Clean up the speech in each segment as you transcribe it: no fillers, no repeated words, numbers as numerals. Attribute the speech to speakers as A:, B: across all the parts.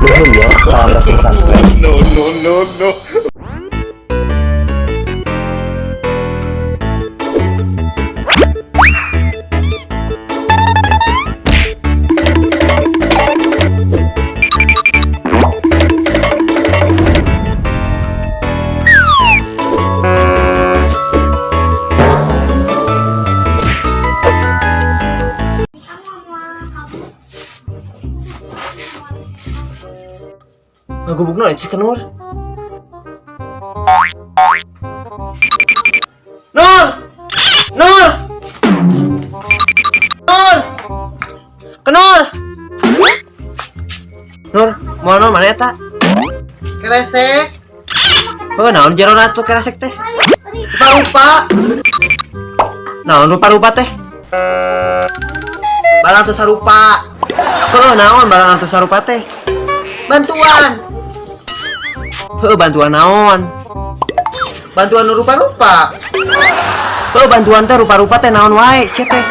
A: Nuhun ya parantos subscribe.
B: No, no, no, no.
A: Ngagubugna cik Nur. Nur! Nur! Nur! Kenur! Nur, mau naon mana eta?
C: Keresek.
A: Oh, naon jerona tuh keresek teh? Rupa-rupa. Naon rupa-rupa teh? Barang teu sarupa. Heuh, naon barang teu sarupa teh?
C: Bantuan.
A: Heuh, bantuan naon?
C: Bantuan nu rupa-rupa.
A: Heuh, bantuan teh rupa-rupa teh naon wae sia teh?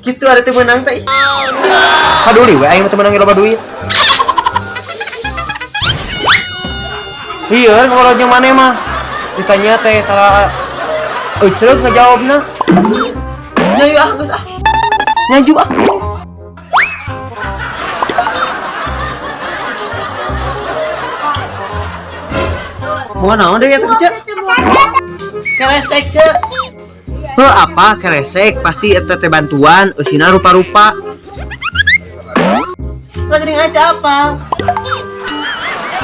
C: Gitu ada teu meunang teh.
A: Paduli we aing mah teu meunang loba duit. Iya, kalau jeung maneh mah ditanya teh tara euceuk ngajawabna.
C: Nyayu ah geus ah.
A: Nyaju ah. Mau naon deui eta Cek?
C: Keresek ce.
A: Heuh, apa keresek pasti eta teh bantuan eusina rupa-rupa.
C: Lagi aja apa?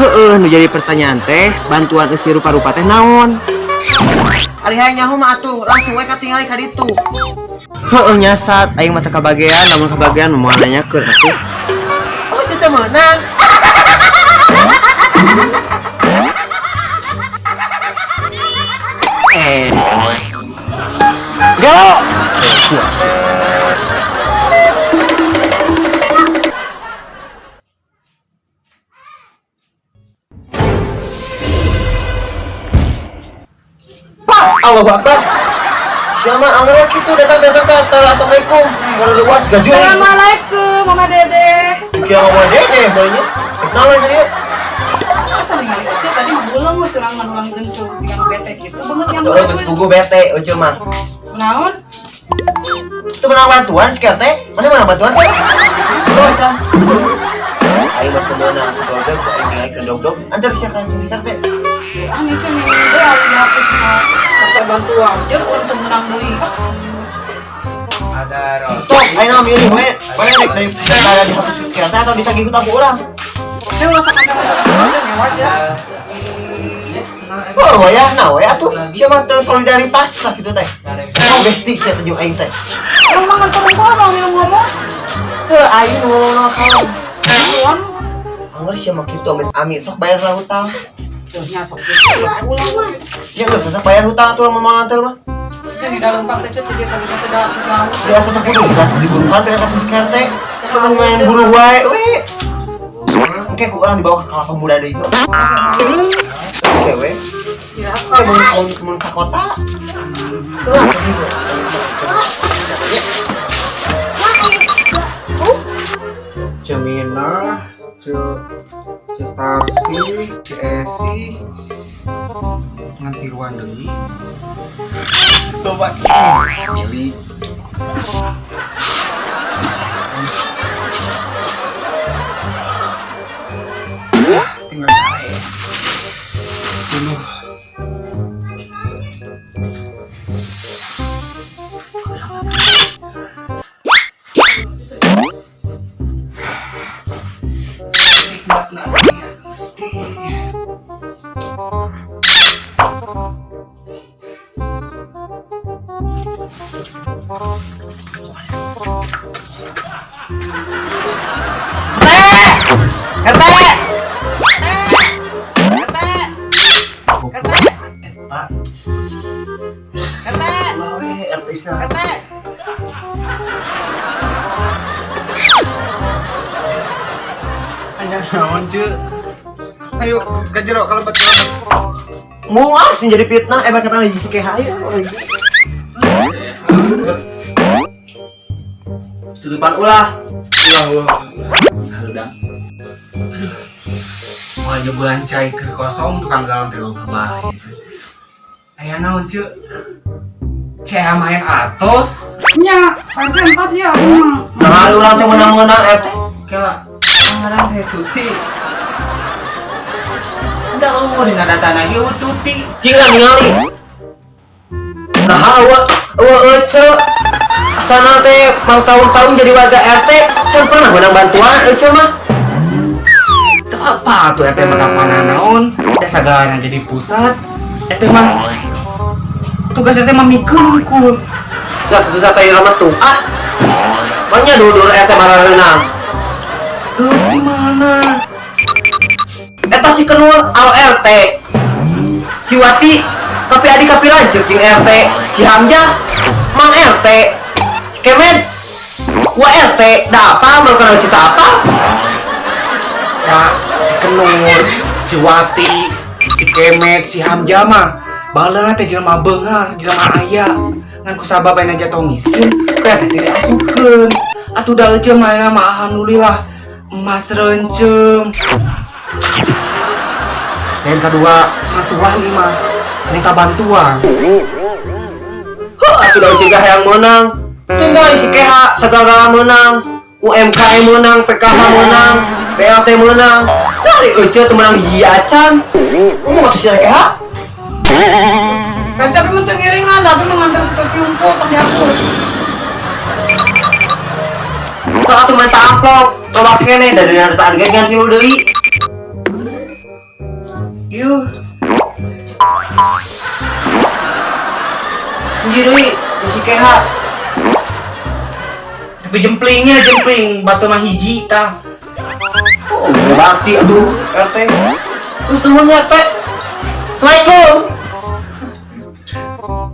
A: Heeh, nu jadi pertanyaan teh bantuan eusi rupa-rupa teh naon?
C: Ari hayang nyaho mah atuh langsung we katingali ka ditu.
A: Heeh nyasat aing mah teu kabagean, lamun kabagean moal nanyakeun atuh.
C: Oh, ce teu meunang.
A: Eh. Gelo.
C: Pak, Allahu Akbar. Siapa anggar we kitu datang-datang teh tara assalamualaikum. Baru luas gajuh.
D: Assalamualaikum, Mama Dede.
C: Kira ngomong dede barunya. Naon tadi yuk?
D: Kita ningali Ece tadi ngulang we surang ulang gencu jika nu bete gitu banget yang
C: Oh, geus pugu bete uceu mah.
D: Naon?
C: Itu menang bantuan sekian teh. Mana menang bantuan teh? Coba aja.
A: Aing mah teu meunang sedogdog ku aing ningalikeun dogdog.
C: Antar sia ka sekian teh.
D: Ah, Ece nih, dia aing dihapus na daftar bantuan. Dia untuk menang deui.
C: Sok, aing mah milih we. Mana rek dari daripada dihapus sekian teh atau ditagih hutang ku urang.
D: Saya ulah sakanca Ece nyewa aja.
C: Oh, ya, nah we atuh. Sia mah teu solidaritas lah kitu teh. Oh, besti sia teh jeung aing teh.
D: Orang mah nganter unggul apa minum ngomong?
C: Heuh, aing nu ngomong kawan.
D: Bantuan.
C: Anggar sia mah kitu amit amit sok bayar lah hutang.
D: Terus nya sok gitu, geus ulang.
C: Ya geus sok bayar hutang atuh lamun mau nganter mah.
D: Jadi dalam pak teh tiga kali teh jauh.
C: Ya asa teu kudu kita diburuhan teh kata si teh. Seneng main buruh wae we. Oke, ku urang dibawa ke kelapa muda deui kok. Oke we.
D: Ya,
C: Oke, mun mun mun ka kota. Heuh, atuh gitu.
E: Cemina, Ce Cetarsi, Cesi, ngantiruan deui. Coba milih. Tinggal sare. Dulu. Nikmatna ya Gusti.
C: RT! RT! RT!
A: Eta
C: RT!
A: ulah we RT istirahat.
C: RT!
E: Aya naon ce? Ayo ka jero kalebet kalebet.
C: Mau ah sing jadi fitnah eh bakal lagi si keha ayo.
A: Tutupan ulah.
E: Ulah ulah ulah. Haludang. Mau aja bulan cai keur kosong, tukang galon teh loba bae. Aya naon, Ceu? Cai main atos.
D: Nya, Pak RT entos ya aku mah.
A: Nah, hari urang teh menang-menang RT.
E: Kela ngaran teh Tuti. Udah eueuh dina data lagi eueuh Tuti.
A: Cing lah ningali. Nah, eueuh eueuh ece. Asalna teh mang tahun-tahun jadi warga RT, can pernah menang bantuan ece mah.
E: Teu apa tuh RT mah naon? Da sagalana jadi pusat. RT mah tugas RT mah mikeun hungkul.
A: Gak bisa teh remetung. Ah. Makanya dulu-dulu RT marah renang.
E: Dulu di mana?
A: Eta si Kenur alo RT. Si Wati kapi adik kapi lanjut jeung RT. Si Hamzah mang RT. Si Kemen wa RT. Da apa mau kenal cita apa?
E: Ya, si Kenur, si Wati, si Kemet, si Hamzah mah baheula teh jelema beunghar, jelema aya. Ngan ku sabab ayeuna jatuh miskin, ku teh teu diasupkeun. Atuh da ece mah mah alhamdulillah emas rencem. Dan kedua, matuan nih mah minta bantuan.
A: Heuh, atuh da cegah yang menang. Tinggal si Keha segala menang. UMKM menang, PKH menang, BLT menang. Dari ece teu menang hiji acan. Ngomong atuh si Keha.
D: Pak RT tapi mah teu ngiringan, tapi mah nganter si Tuti hungkul tong dihapus.
A: Sok atuh minta amplop, loba keneh da dina dataan ge ngan tilu deui.
E: Yuh,
A: Hiji deui si Keha.
E: Tapi jemplingnya jempling batu mah hiji tah.
A: Oh, bakti aduh RT. Terus nuhun ya, RT. Assalamualaikum.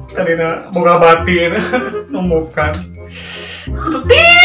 E: Tadina boga batin nemukan. Tuti.